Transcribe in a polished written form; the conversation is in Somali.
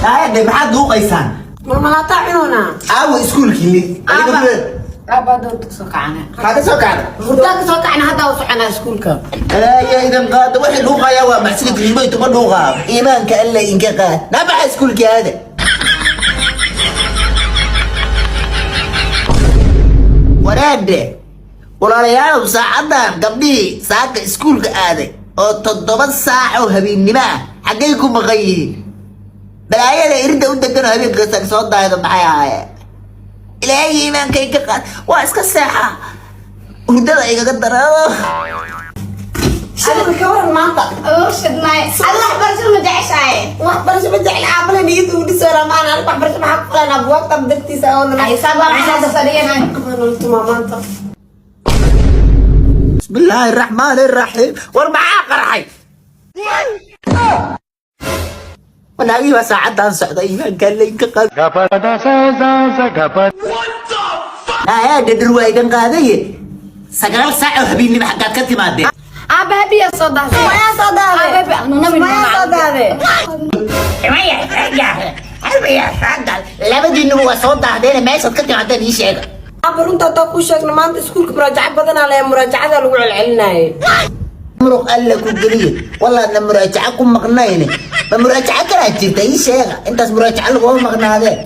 Aade, maxaad duuqaysaan? Malmalaataa cunoonaa. Aawo iskuulkii? Aabaa doorta kasoo kacana. Maxaa ka soo kacda? Hurdaa kasoo kacana, haddaa u soconaa iskuulka. Aya idan qaada, waxay dhuuqayaa waa macsida grismaytu ma dhuuqaa. Iimaanka Alla inka qaad, nabaxa iskuulkii aade. Waraade walaalayaalow, saacaddan gabdhihii saaka iskuulka aaday oo 7 saac oo habeennimo ah xaggay ku maqan yihiin? Balaayada irinta u degan oo habeenka sag soo daaydo maxay ahaayeen? Ilaahay iimaanka inka qaad, waa iska seexa, hurdada igaga darado. Shaqada ka waran maanta? Shidnay. Adi waxbarasho ma jeceshahay? Waxbarasho ma jecel, aabale niyada uu dhisoona maana. Aniga waxbarasho maxaa ku filanaa? Buwaagta dartiisa oo tumaa maanta. Bismillaahi raxmaani raxiim. War maxaa qarxay? Wanaagii baa saacadan socda, iimaanka Alle inka qaad. Aaada dhir waa idan qaadaye, 9 saac oo habeennimo xaggaad ka timaadeen? Aaba habiya soo dahday. Mayaa soo daade, mayaa soo daade. Labadiinuba waa soo daahdeene, meeshaad ka timaadeen ii sheega. Aaba, runta hadaa kuu sheegno, maanta iskuulka muraajaco badanaa leeya, muraajacada lagu celcelinaaye. Muruq Alle ku geliye, wallaadna muraajaco ku maqnayne, ma muraajaco kalaa jirta? Ii sheega, intaas muraajaco laguma maqnaadeen.